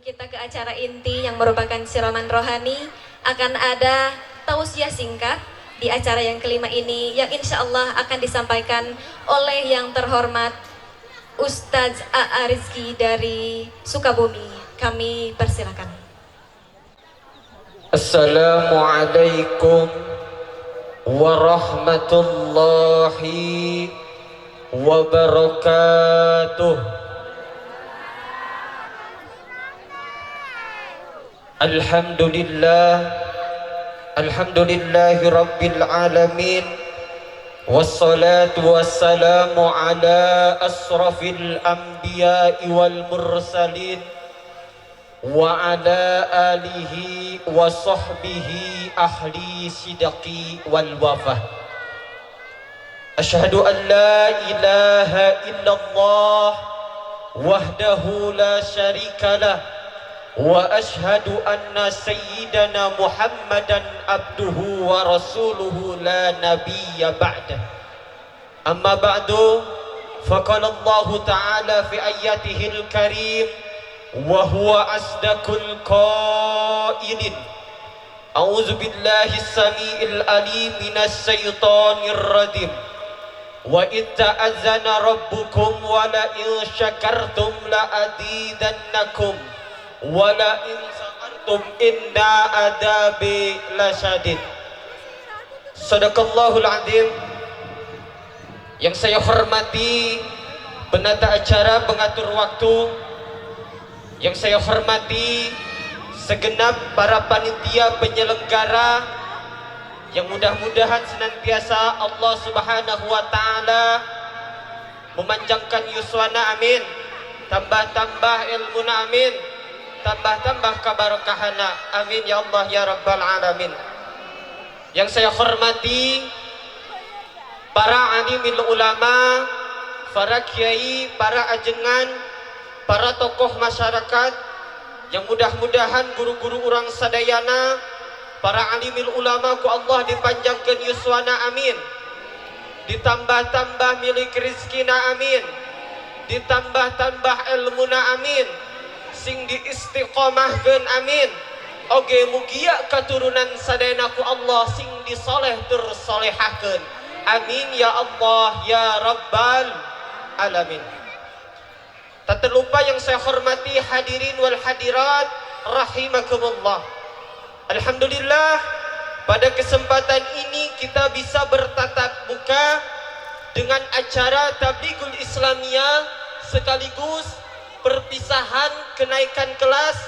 Kita ke acara inti yang merupakan siraman rohani, akan ada tausiah singkat di acara yang kelima ini yang insya Allah akan disampaikan oleh yang terhormat Ustadz A.A. Rizky dari Sukabumi. Kami persilakan. Assalamualaikum warahmatullahi wabarakatuh. Alhamdulillah, alhamdulillahi rabbil alamin, wassalatu wassalamu ala asrafil anbiya'i wal mursalin wa ala alihi wa sahbihi ahli sidqi wal wafah. Ashhadu an la ilaha illallah wahdahu la syarika lah, wa ashhadu anna sayyidana Muhammadan abduhu wa rasuluhu la nabiyya ba'dah. Amma ba'du, faqala Allahu ta'ala fi ayatihil karim wa huwa asdaqul qailin. A'udzu billahi as-sami'il alim minasy syaithanir rajim. Wa id ta'azzana rabbukum wa la in syakartum la azidannakum wa la in sabartum inna adabi lasyadid. Sadaqallahul azim. Yang saya hormati penata acara, pengatur waktu, yang saya hormati segenap para panitia penyelenggara, yang mudah-mudahan senantiasa Allah Subhanahu wa taala memanjangkan yuswana, amin. Tambah-tambah ilmuna, amin. Tambah-tambah keberkahana, amin ya Allah ya rabbal alamin. Yang saya hormati para alimil ulama, para kiai, para ajengan, para tokoh masyarakat, yang mudah-mudahan guru-guru urang sadayana, para alimil ulama ku Allah dipanjangkan yuswana, amin. Ditambah-tambah milik rizkina, amin. Ditambah-tambah ilmuna, amin. Sing diistiqomahkeun, amin. Oge mugia katurunan sadayana ku Allah sing disoleh tur solehahkeun, amin ya Allah ya rabbal alamin. Tak terlupa yang saya hormati hadirin wal hadirat rahimakumullah. Alhamdulillah, pada kesempatan ini kita bisa bertatap muka dengan acara Tablighul Islamiyah sekaligus perpisahan kenaikan kelas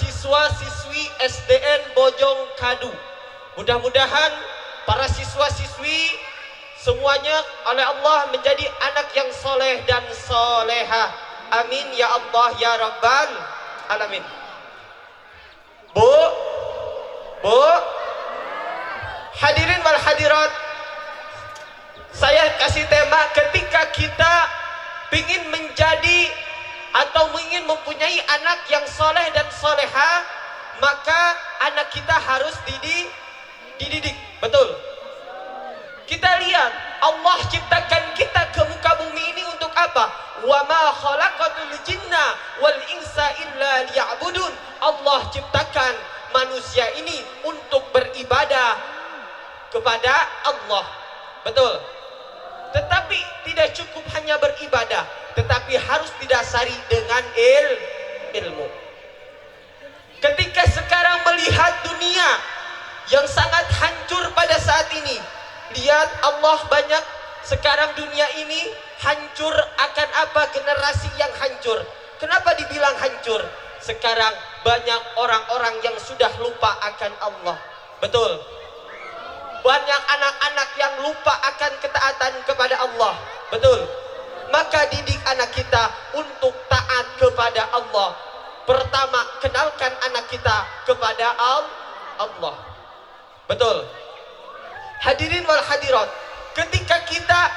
siswa-siswi SDN Bojong Kadu. Mudah-mudahan para siswa-siswi semuanya oleh Allah menjadi anak yang soleh dan soleha. Amin ya Allah ya rabbal alamin. Bu, bu, hadirin wal hadirat, saya kasih tema ketika kita ingin menjadi atau ingin mempunyai anak yang soleh dan soleha, maka anak kita harus dididik. Betul. Kita lihat Allah ciptakan kita ke muka bumi ini untuk apa? Wa ma khalaqatul jinna wal insa illa liya'budun. Allah ciptakan manusia ini untuk beribadah kepada Allah. Betul. Tetapi tidak cukup hanya beribadah, tetapi harus didasari dengan ilmu. Ketika sekarang melihat dunia yang sangat hancur pada saat ini, lihat Allah banyak sekarang dunia ini hancur akan apa? Generasi yang hancur. Kenapa dibilang hancur? Sekarang banyak orang-orang yang sudah lupa akan Allah. Betul. Banyak anak-anak yang lupa akan ketaatan kepada Allah. Betul. Maka didik anak kita untuk taat kepada Allah. Pertama, kenalkan anak kita kepada Allah. Betul. Hadirin wal hadirat, ketika kita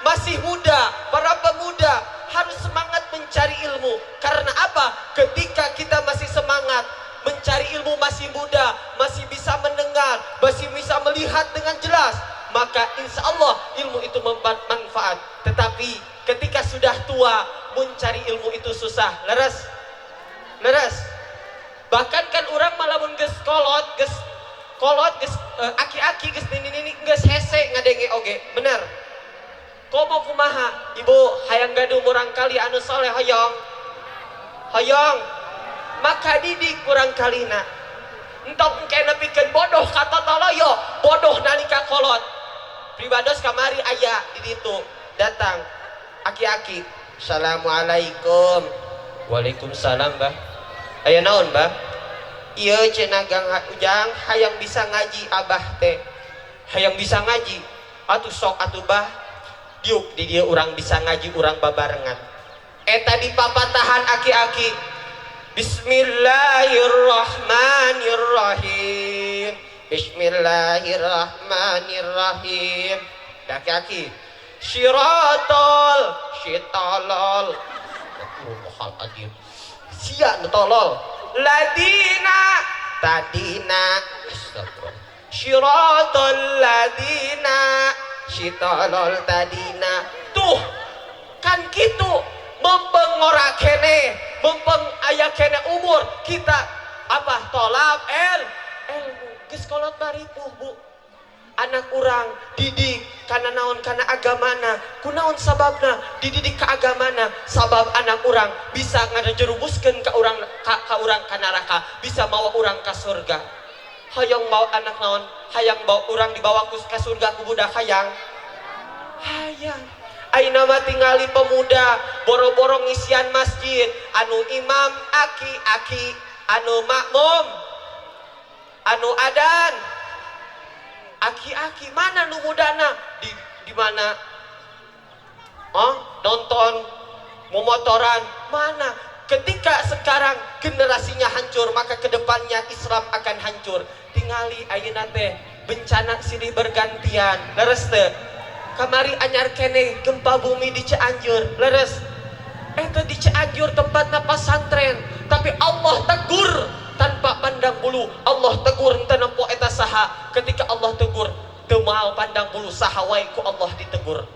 masih muda, para pemuda harus semangat mencari ilmu. Karena apa? Ketika kita masih semangat mencari ilmu, masih muda, masih bisa mendengar, masih bisa melihat dengan jelas, maka insya Allah ilmu itu bermanfaat. Tetapi ketika sudah tua, mencari ilmu itu susah. Leres? Leres? Bahkan kan urang malah mun geus kolot, geus aki-aki geus nini-nini geus hese ngadenge oge, bener. Komo kumaha ibu hayang gaduh murangkali anu soleh hoyong? Hoyong. Maka didik murangkalina. Entong engke nepikeun bodoh ka totoloyo, bodoh nalika kolot. Pribados kamari aya di ditu datang aki-aki. Assalamualaikum. Waalaikumsalam, Bah. Aya naon, Bah? Ieu cenah Gang Ujang hayang bisa ngaji abah teh. Hayang bisa ngaji. Atuh sok atuh Bah. Diuk di dieu urang bisa ngaji urang babarengan. Eta di papatahan aki-aki. Bismillahirrahmanirrahim. Bismillahirrahmanirrahim. Aki-aki. Syirotol, syitolol. Astagfirullahaladzim. Sia nu tolol. Ladina tadina. Astagfirullah. Syirotol ladina syitolol tadina. Tuh kan kitu mempeng ngora kene, mempeng aya kene umur kita apa tolab ilmu. Geus kolot baripuh, Bu. Anak urang didik kana naon, kana agamana. Kunaon sababna dididik ka agamana? Sabab anak urang bisa ngajerumuskeun ka urang ka urang ka neraka, bisa mawa urang ka surga. Hayang mau anak naon? Hayang bawa urang dibawa ka surga ku budak hayang. Hayang. Ayeuna mah tingali pemuda boro-boro ngisian masjid, anu imam aki-aki, anu makmum, anu adan aki-aki, mana nu mudana di mana? Oh, nonton momotoran mana? Ketika sekarang generasinya hancur, maka kedepannya Islam akan hancur. Tingali ayeuna teh bencana silih bergantian, leres teu? Kamari anyar kene gempa bumi di Cianjur, leres. Eta di Cianjur tempatna pasantren, tapi Allah tegur tanpa pandang bulu. Allah tegur henteu nempo eta saha. Ketika Allah tegur, teu moal pandang bulu saha wae ku Allah ditegur.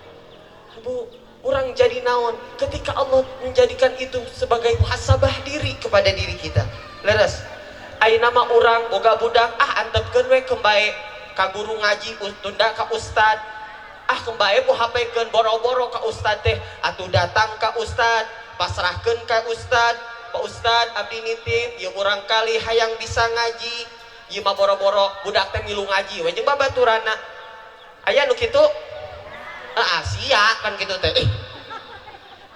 Bu, urang jadi naon ketika Allah menjadikan itu sebagai muhasabah diri kepada diri kita. Leres. Ayeuna mah urang boga budak, ah antepkeun we kembae ka guru ngaji, tunda ka ustad. Ah kembae bu HP-keun boro-boro ka ustad teh, atuh datang ka ustad, pasrahkeun ka ustad. Pak Ustad, abdi nitip, ieu urang kali hayang bisa ngaji. Ieu mah boro-boro budak teh milu ngaji we jeung babaturana. Aya nu kitu? Ah, sia kan kitu teh.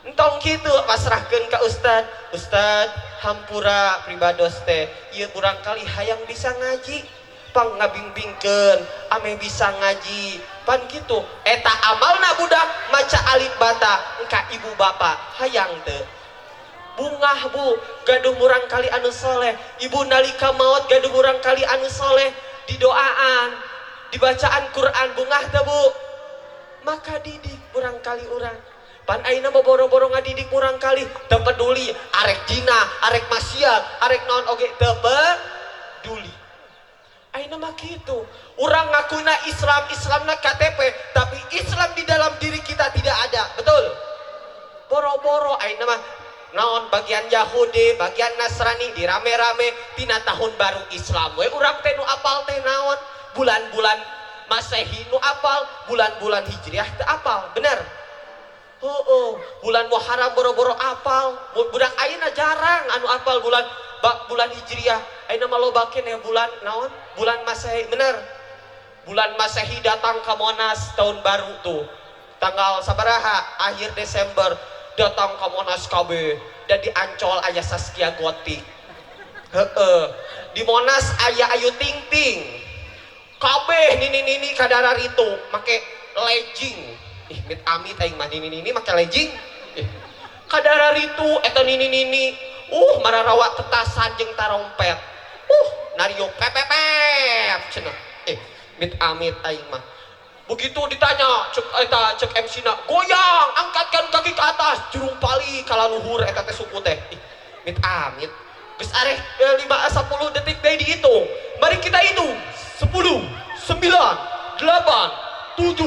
Entong kitu pasrahkeun ka ustad. Ustad, hampura pribados teh, ieu urang kali hayang bisa ngaji. Pang ngabingbimbingkeun ame bisa ngaji. Pan kitu eta amalna budak maca alif bata engka ibu bapa hayang teu. Bungah bu, gaduh murang kali anu soleh. Ibu nalika maot gaduh murang kali anu soleh, didoaan, dibacaan Quran, bungah teu bu? Maka didik murang kali urang. Pan ayeuna mah boro-boro ngadidik murang kali, teu peduli arek zina, arek maksiat, arek naon oge teu peduli. Ayeuna mah kitu. Urang ngakuna Islam, Islamna KTP, tapi Islam di dalam diri kita tidak ada. Betul? Boro-boro ayeuna mah naon bagian Yahudi, bagian Nasrani dirame-rame tina tahun baru Islam we urang teh nu apal teh naon? Bulan-bulan Masehi nu apal, bulan-bulan Hijriah teu apal, bener? Oh, bulan Muharram boro-boro apal. Budak ayeuna jarang anu apal bulan bulan Hijriah. Ayeuna mah loba keneh bulan naon? Bulan Masehi, bener? Bulan Masehi datang ke Monas tahun baru tuh. Tanggal sabaraha? Akhir Desember datang ke Monas KB dan di Ancol aya Zaskia Gotik. Heeh. Di Monas aya Ayu Ting Ting. Kabeh nini-nini kadarar itu make legging. Ih, mit amit aing mah nini-nini make legging. Ih. Kadarar itu eta nini-nini mararawa tetasan jeung tarompet. Nariuk pepepep cenah. Mit amit aing mah. Begitu ditanya cek eta cek MC na, goyang, angkatkan kaki ke atas, jurung pali kalaluhur eta teh suku teh. Ih, mit amit. Geus areh 5 10 detik deui dihitung. Mari kita hitung. 10, 9, 8, 7, 6,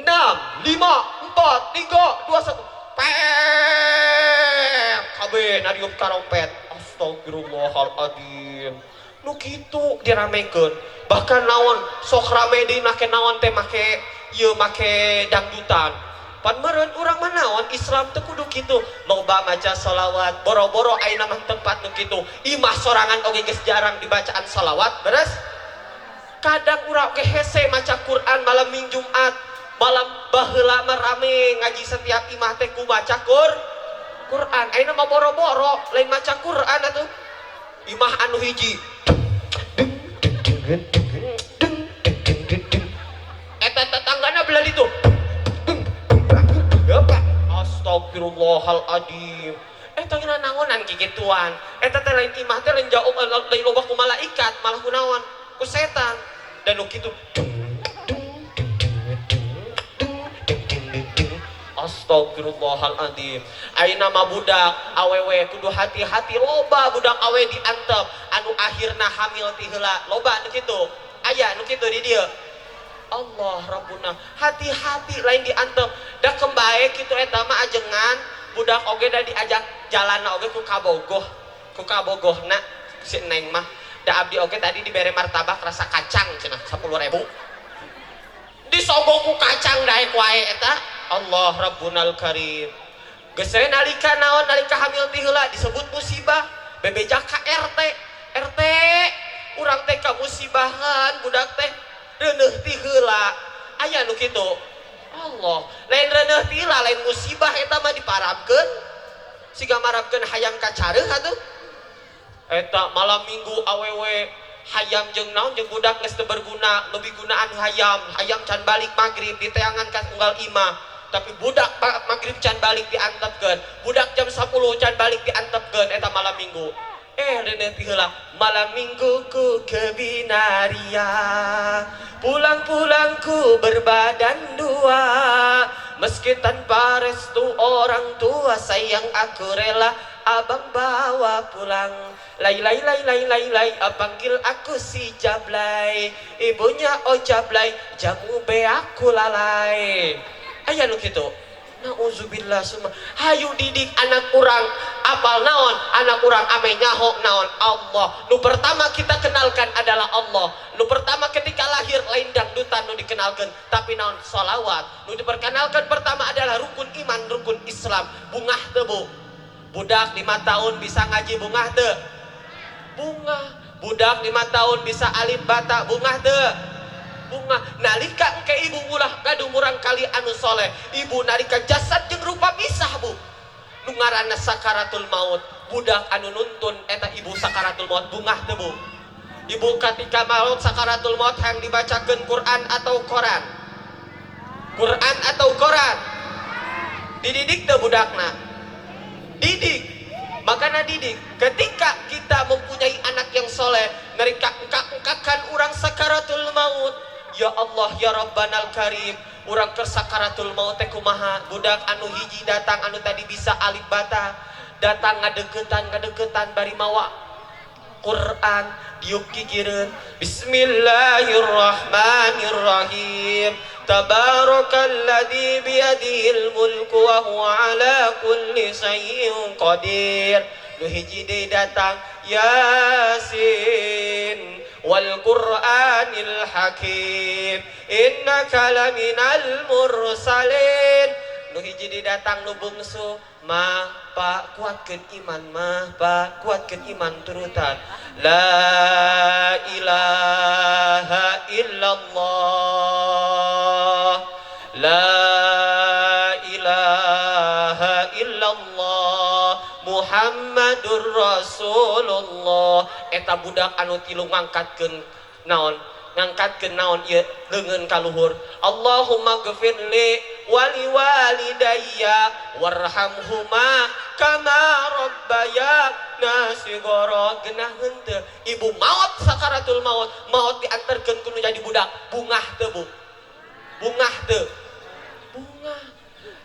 5, 4, 3, 2, 1. Pep, kabeh nariup karompet. Astagfirullahaladzim. Nu kitu diramekeun. Bahkan naon sok rame deui make naon teh make ieu make dangdutan. Pan meureun urang mah naon Islam teh kudu kitu. Loba maca sholawat, boro-boro ayeuna mah tempat nu kitu. Imah sorangan oge geus jarang dibacaan sholawat, beres? Kadang urang oge hese maca Quran malam Minggu Jumat, malam baheula mah rame ngaji setiap imah teh ku maca Quran. Ayeuna mah boro-boro lain maca Quran atuh. Imah anu hiji. Eta tetanggana belah ditu. Astagfirullahaladzim. Eta geuna nangonan kikituan. Eta teh lain imah teh lain jauh lain loba ku malaikat, malah ku naon? Ku setan. Dan nu kitu. Astagfirullahaladzim. Ayeuna mah budak awewe kudu hati-hati, loba budak awe diantep anu akhirna hamil ti heula. Loba nu kitu. Aya nu kitu di dieu. Allah Rabbuna, hati-hati lain diantep. Da kembae kitu eta mah ajengan budak oge da diajak jalan oge ku kabogoh. Ku kabogohna si neng mah. Da abdi oge tadi dibere martabak rasa kacang cenah 10.000. Disogok ku kacang daek wae eta. Allah Rabbunal Karim. Geus we nalika naon nalika hamil ti heula disebut musibah. Bebeja ka RT. RT urang teh ka musibahan budak teh reuneuh ti heula. Aya nu kitu. Allah, lain reuneuh ti heula lain musibah eta mah diparabkeun. Siga marabkeun hayam ka careuh atuh. Eta malam Minggu awewe hayam jeung naon jeung budak geus teu berguna, leuwih gunaan hayam. Hayam can balik magrib diteangan ka unggal imah. Tapi budak magrib can balik diantepkeun. Budak jam 10 can balik diantepkeun eta malam Minggu. Reuneuh ti heula malam Minggu ku ke Binaria, pulang-pulang ku berbadan dua, meski tanpa restu orang tua sayang aku rela abang bawa pulang. Lai lai lai lai lai lai, panggil aku si Jablay, ibunya oh Jablay, jamu be aku lalai. Aya nu kitu. Nauzubillah summa. Hayu didik anak urang apal naon, anak urang ame nyaho naon Allah. Nu pertama kita kenalkan adalah Allah. Nu pertama ketika lahir lain dangdutan nu dikenalkan, tapi naon sholawat. Nu diperkenalkan pertama adalah rukun iman, rukun Islam. Bungah teu bu? Budak 5 tahun bisa ngaji bungah teu? Bungah. Budak 5 tahun bisa alif bata bungah teu? Bunga. Nalika engke ibu ulah gaduh murang kali anu soleh, ibu nalika jasad jeung rupa pisah bu. Nu ngaranna sakaratul maut, budak anu nuntun eta ibu sakaratul maut bungah teu bu? Ibu ketika maut sakaratul maut hayang dibacakeun Quran atau Koran? Quran atau Koran? Dididik teu budakna? Didik. Makana didik, ketika kita mempunyai anak yang soleh, nalika engkak-engkakan urang sakaratul maut, ya Allah ya Rabbanal Karim, urang keur sakaratul maut teh kumaha? Budak anu hiji datang anu tadi bisa alif bata, datang ngadeukeutan bari mawa Quran diuk gigireun. Bismillahirrahmanirrahim. Tabarakalladzi biyadihil mulku wa huwa ala kulli syai'in qadir. Nu hiji deui datang Yasin wal Qur'anil Hakim innaka laminal mursalin. Nu hiji deui datang nu bungsu mah pak kuatkeun iman, mah pak kuatkeun iman turutan la ilaha illallah, la ilaha illallah Muhammadur Rasulullah. Eta budak anu tilu ngangkatkeun naon, ngangkatkeun naon ieu leungeun ka luhur. Allahumma gfirli wali walidayya warhamhuma kama rabbayana shighara. Geunah henteu ibu maot sakaratul maut, maot diantarkeun ku nu jadi budak, bungah teu bu? Bungah teu? Bungah.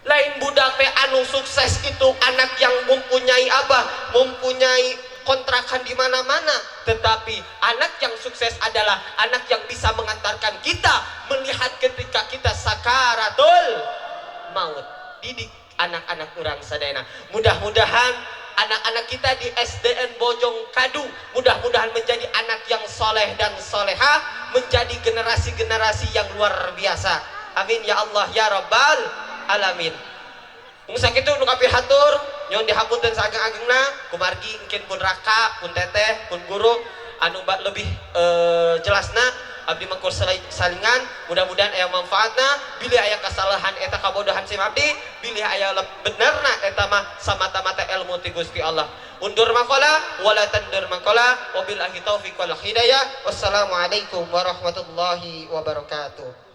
Lain budak teh anu sukses itu anak yang mempunyai apa? Mempunyai kontrakan di mana-mana, tetapi anak yang sukses adalah anak yang bisa mengantarkan kita melihat ketika kita sakaratul maut. Didik anak-anak urang sadayana. Mudah-mudahan Anak-anak kita di SDN Bojong Kadu mudah-mudahan menjadi anak yang soleh dan soleha, menjadi generasi-generasi yang luar biasa. Amin ya Allah ya Rabbal alamin. Mung sakitu nu kapihatur, nyuhun dihapunten saageng-agengna, kumargi mungkin pun raka, pun teteh, pun guru anu lebih jelasna. Abdi mangkur salingan, mudah-mudahan aya manfaatna. Bilih aya kesalahan eta kabodohan sim abdi, bilih aya benerna eta mah samata-mata ilmu ti Gusti Allah. Undur maqala wala tandur maqala, wabillahi taufiq wal hidayah. Wassalamualaikum warahmatullahi wabarakatuh.